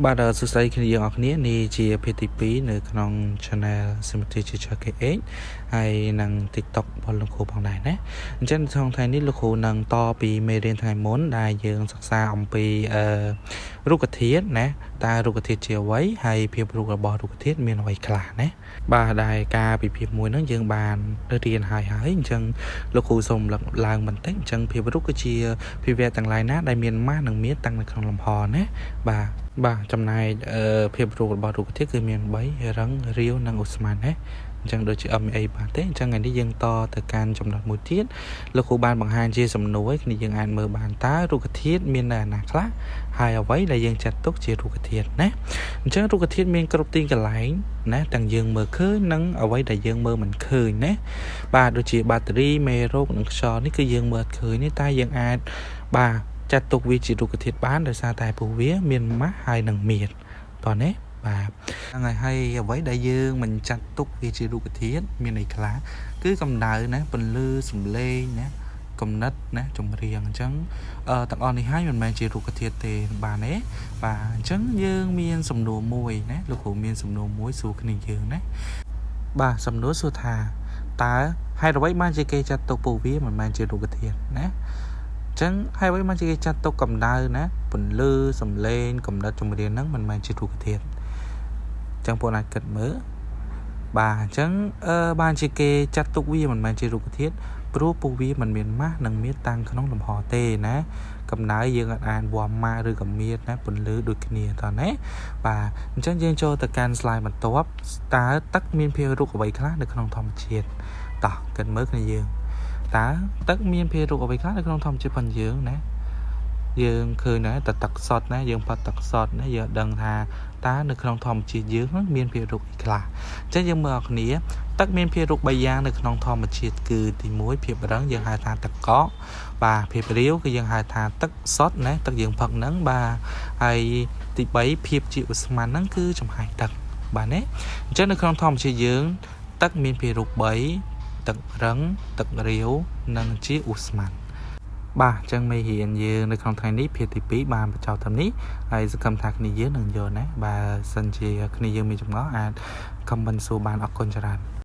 បាទសួស្តីគ្នាយើងអរគ្នានេះជាភាគទី2នៅក្នុង Channel Symmetry Teacher KH ហើយនិង TikTok របស់លោកគ្រូផងដែរណាអញ្ចឹងក្នុងថ្ងៃនេះលោកគ្រូនឹងតពីមេរៀនថ្ងៃមុនដែលយើងសិក្សាអំពីអឺរុក្ខធាតុណាតើរុក្ខធាតុជាអ្វីហើយភាពរុក្ខរបស់រុក្ខធាតុមានអ្វីខ្លះណាបាទដែលការពិភាក្សាមួយហ្នឹងយើងបានរៀនហើយហើយអញ្ចឹងលោកគ្រូសូមលើកឡើងបន្តិចអញ្ចឹងភាពរុក្ខគឺជាភាវៈទាំងឡាយណាដែលមានម៉ាស់និងមានតាំងនៅក្នុងលំហណាបាទបាទចំណែកភាពរូបរបស់រុក្ខធាតុគឺមាន3រឹងរាវនិងឧស្ម័នណាអញ្ចឹងដូចជា MA បាទទេអញ្ចឹងថ្ងៃនេះយើងតទៅកាន់ចំណុចមួយទៀតលោកគ្រូបានបង្ហាញជាសំណួរគ្នាយើងអាចមើលបានតើរុក្ខធាតុមាននៅណាខ្លះហើយអ្វីដែលយើងចាត់ទុកជារុក្ខធាតុណាអញ្ចឹងរុក្ខធាតុមានគ្រប់ទីកន្លែងណាទាំងយើងមើលឃើញនិងអ្វីដែលយើងមើលមិនឃើញណាបាទដូចជាបាក់តេរីមេរោគនិងខ្យល់នេះគឺយើងមើលឃើញនេះតែយើងអាចបាទចាត់ទុកវាជារុក្ខធាតុបានដោយសារតែពួកវាមានម៉ាស់ហើយនិងមានតោះនេះបាទហ្នឹងហើយហើយអ្វីដែលយើងមិនចាត់ទុកវាជារុក្ខធាតុមានអីខ្លះគឺកម្ដៅណាពន្លឺសំឡេងណាកំណិតណាចម្រៀងអញ្ចឹងអឺទាំងអស់នេះហើយមិនមែនជារុក្ខធាតុទេបាទទេបាទអញ្ចឹងយើងមានសំណួរមួយណាលោកគ្រូមានសំណួរមួយសួរគ្នាយើងណាបាទសំណួរសួរថាតើហេតុអ្វីបានជាគេចាត់ទុកពួកវាមិនមែនជារុក្ខធាតុណាចឹងហើយអ្វីបានជាគេចាត់ទុកកម្ដៅណាពន្លឺសំឡេងកំណត់ចម្រៀងហ្នឹងមិនមែនជារុក្ខធាតុចឹងពួកអាចគិតមើលបាទអញ្ចឹងអឺបានជាគេចាត់ទុកវាមិនមែនជារុក្ខធាតុព្រោះពួកវាមិនមានម៉ាស់និងមានតាំងក្នុងលំហទេណាកម្ដៅយើងអាចអានវាំម៉ាស់ឬក៏មៀតណាពន្លឺដូចគ្នាតោះណាបាទអញ្ចឹងយើងចូលទៅកាន់ slide បន្ទាប់តើទឹកមានភាវរុក្ខអ្វីខ្លះនៅក្នុងធម្មជាតិតោះគិតមើលគ្នាយើងតើទឹកមានភាវរុក្ខអ្វីខ្លះនៅក្នុងធម្មជាតិផងយើងណាយើងឃើញដែរតែទឹកសុទ្ធណាយើងផឹកទឹកសុទ្ធណាយើងដឹងថាតើនៅក្នុងធម្មជាតិយើងហ្នឹងមានភាវរុក្ខអីខ្លះអញ្ចឹងយើងមើលអរគ្នាទឹកមានភាវរុក្ខ3យ៉ាងនៅក្នុងធម្មជាតិគឺទី1ភាពរឹងយើងហៅថាទឹកកកបាទភាពរាវគឺយើងហៅថាទឹកសុទ្ធណាទឹកយើងផឹកហ្នឹងបាទហើយទី3ភាពជាឧស្ម័នហ្នឹងគឺចំហាយទឹកបាទណាអញ្ចឹងនៅក្នុងធម្មជាតិយើងទឹកមានភាវរុក្ខ3ទឹករឹងទឹករាវនិងជាឧស្ម័នបាទអញ្ចឹងមេរៀនយើងនៅក្នុងថ្ងៃនេះភាគទី2បានបញ្ចប់ត្រឹមនេះហើយសង្ឃឹមថាគ្នាយើងនឹងយល់ណាបើសិនជាគ្នាយើងមានចម្ងល់អាច comment សួរបានអរគុណច្រើន។